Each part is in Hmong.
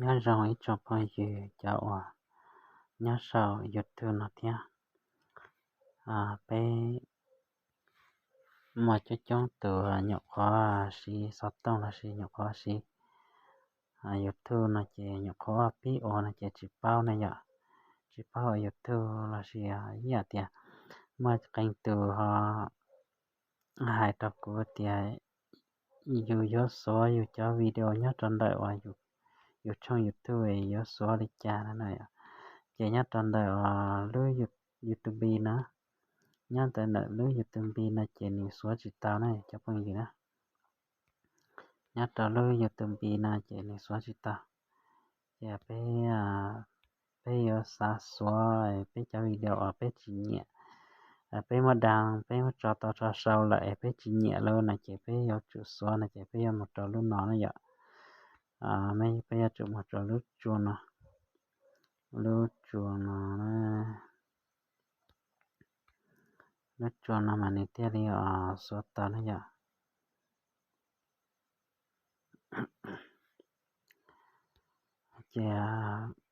Nyob zoo ib tsoom phooj ywg cov uas nyob saum YouTube no thiab. Peb muaj coob coob tus nyuam qhuav siv xov tooj los sis nyuam qhuav siv YouTube no ces nyuam qhuav pib ua no ces tsis paub ne yom, tsis paub ua YouTube los sis ib yam tias muaj qee tus ho hais rau kuv tias yus yuav xuav yus cov video nyob rau ntawm uas yus tshooj YouTube yuav xuav li cas no na. Ces nyob rau ntawm uas lub YouTube no, nyob ntawm ntawm lub YouTube no ces nws xuav tsis tau na cov phooj ywg na. Nyob rau lub YouTube no ces nws xuav tsis tau. Ces peb, peb yuav xav xuav peb cov video uas peb tsis nyiam, peb muab da, peb muab tso tau tso sau lawm es peb tsis nyiam lawm no ces peb yuav tsum xuav no ces peb yuav mus rau lub no na yom. Peb yuav tsum mus rau lub tsua no, lub tsua no, lub tsua no mas nws thiaj li xuav tau na yom. Ces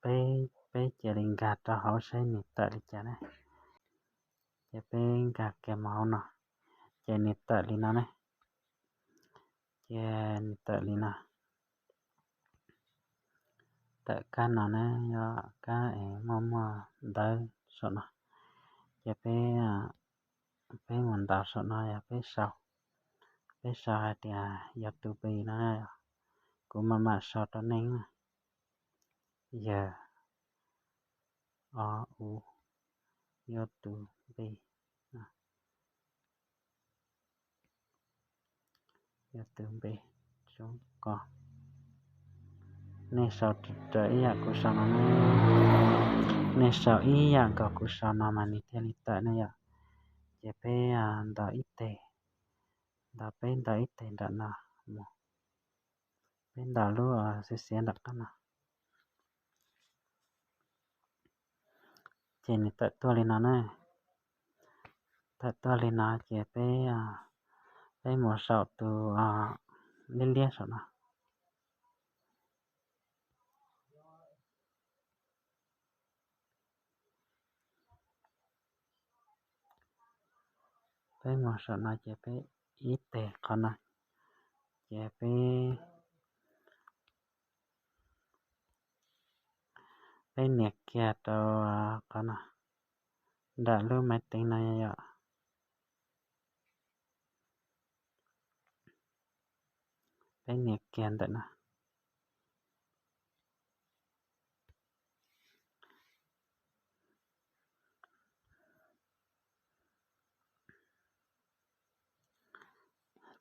peb, peb cia li nkag rau hauv saib nws tawm li cas ne. Ces peb nkag kiag mus hauv no, ces nws tawm li no ne. Ces nws tawm li no, tawm kab no ne, yog kab es muaj muaj ntawv saum no. Ces peb, peb mus ntaus saum no yog peb sau, peb sau hais tias YouTube no, kuv mam mam sau rau nej na. Yog o u YouTube, YouTube npe tsob ko. Nej sau raws ib yam kuv sau no, nej sau ib yam nkaus kuv sau no mas nws thiaj li tawm ne yom. Ces peb ntaus ib teg, ntaus, peb ntaus ib teg nram no mus, peb ntaus lub xiav xiav nram qab no. Ces nws tawm tuaj li no na. Tawm tuaj li no ces peb, peb mus saum tus liab liab saum no. Peb mus saum no ces peb ib teg qhov no, ces peb, peb nias kiag rau qhov no, nram lub maiv teev no yom. Peb nias kiag ntawm no.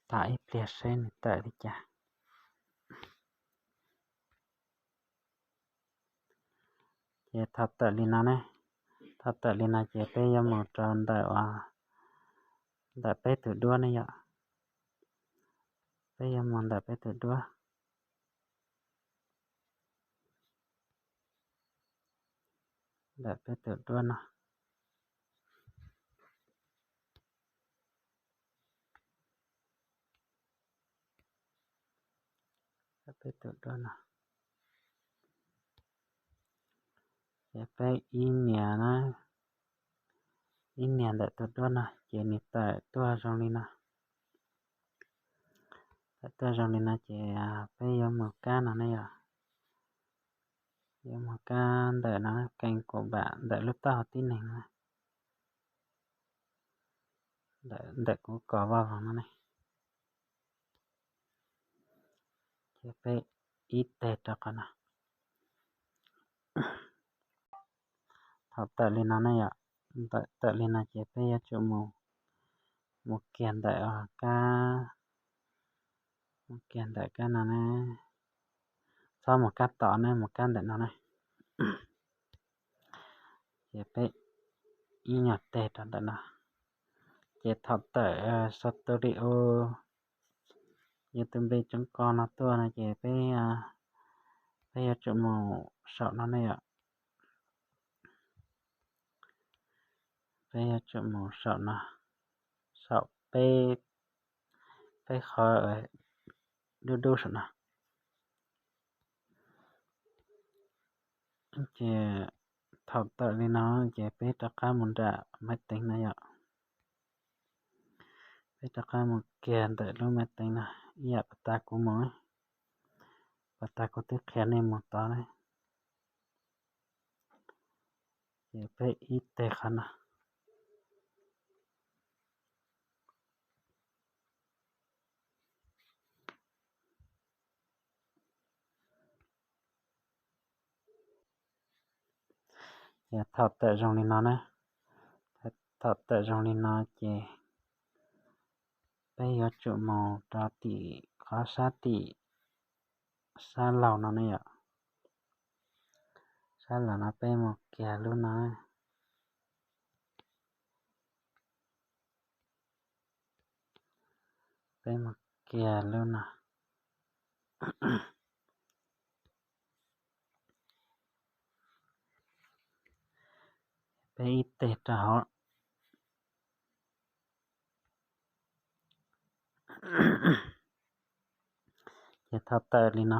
Tham ib pliag seb nws tawm li cas. Ces thaum tawm li no ne, thaum tawm li no ces peb yuav mus rau ntawm, ntawm peb tus duab ne yom. Peb yuav mus ntawm peb tus duab, ntawm peb tus duab no. Peb tus duab no, ces peb ib nias na, ib nias ntawm tus duab no ces nws tawm tuaj zoo li no. Tawm tuaj zoo li no ces peb yuav mus kab no ne yom. Yuav mus kab ntawm no, kees kaum npam ntawm lub taub hau tib neeg no, ntawm kuv kos vaj vog no ne. Ces peb ib teg rau qhov no. Thaum tawm li no ne yom, tawm li no ces peb yuav tsum mus, mus kiag ntawm kab, mus kiag ntawm kab no ne. Txhob mus kab tom ne, mus kab ntawm no ne. Ces peb ib nyuag teg rau ntawm no. Ces thaum tawm Studio, YouTube tsob ko no tuaj no ces peb, peb yuav tsum mus saum no ne yom. Peb yuav tsum mus saum no, saum peb, peb qhov dub dub saum no. Ces thaum tawm li no ces peb rov qab mus nram maiv teev na yom. Peb rov qab mus kiag ntawm lub maiv teev na, ib yam pas tas kuv mus, pas tas kuv twb qhia nej mus tod na. Ces peb ib teg qhov no. Ces thaum tawm zoo li no na, thaum tawm zoo li no ces peb yuav tsum mus rau tim qhov sab tim, sab laug no ne yom. Sab laug no peb mus kiag lub no. Peb mus kiag lub no. Peb ib teg rau hauv. Ces thaum tawm li no,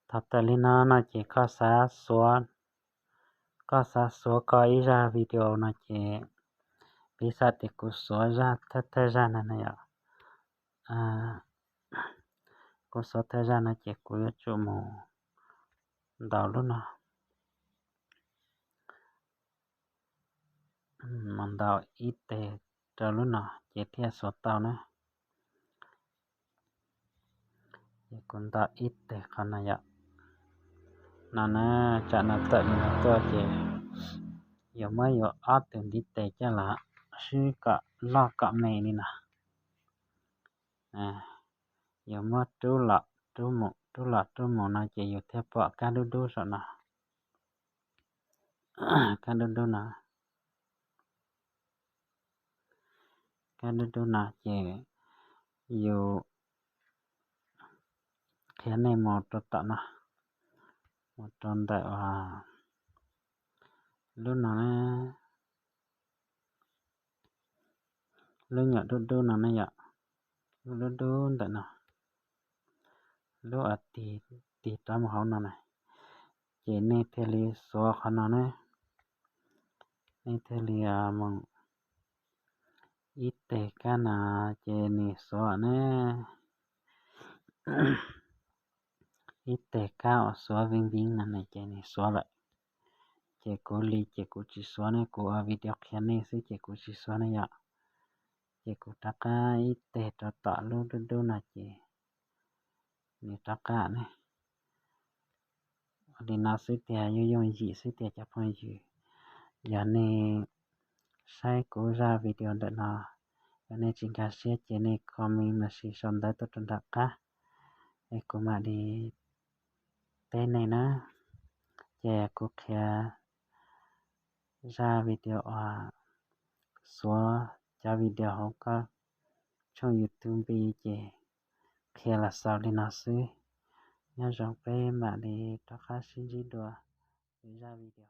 thaum tawm li no no ces koj xav xuav, koj xav xuav koj ib zaj video no ces piv xam tias kuv xuav zaj thawj thawj zaj no na yom. Kuv xuav thawj zaj no ces kuv yuav tsum mus ntaus lub no, mus ntaus ib teg rau lub no ces thiaj xuav tau na. Ces kuv ntaus ib teg qhov no yom. No na, tsam no tawm li no tuaj ces yuav muab yus ob tug ntiv tes coj los swb kom loj kom me li no. Yus muab rub los rub mus, rub los rub mus no ces yus thiaj pom kab dub dub saum no. Kab dub dub no, kab dub dub no ces yus qhia nej mus rau tom no, mus rau ntawm lub no na, lub nyuam dub dub no ne yom, lub dub dub ntawm no, lub uas tig, tig rov mus hauv no na, ces nej thiaj li xuav qhov no na, nej thiaj li mus ib teg kab no ces nws xuav ne. Ib teg kab uas xuav vim vim no ne ces nws xuav lawm. Ces kuv li ces kuv tsis xuav ne, kuv ua video qhia nej xwb ces kuv tsis xuav ne yom. Ces kuv rov qab ib teg rau tom lub dub dub no ces nws rov qab ne. Ua li no xwb tiag, yooj yooj yim xwb tiag cov phooj ywg. Yog nej saib kuv zaj video ntawm no, yog nej tsis nkag siab ces nej comment los sis sau ntawv tuaj rau nram qab es kuv mam li teb nej na. Ces kuv qhia zaj video uas xuav cov video hauv koj tshooj YouTube ces qhia los xaus li no xwb. Nyob zoo, peb mam li rov qab sib ntsib dua lwm zaj video.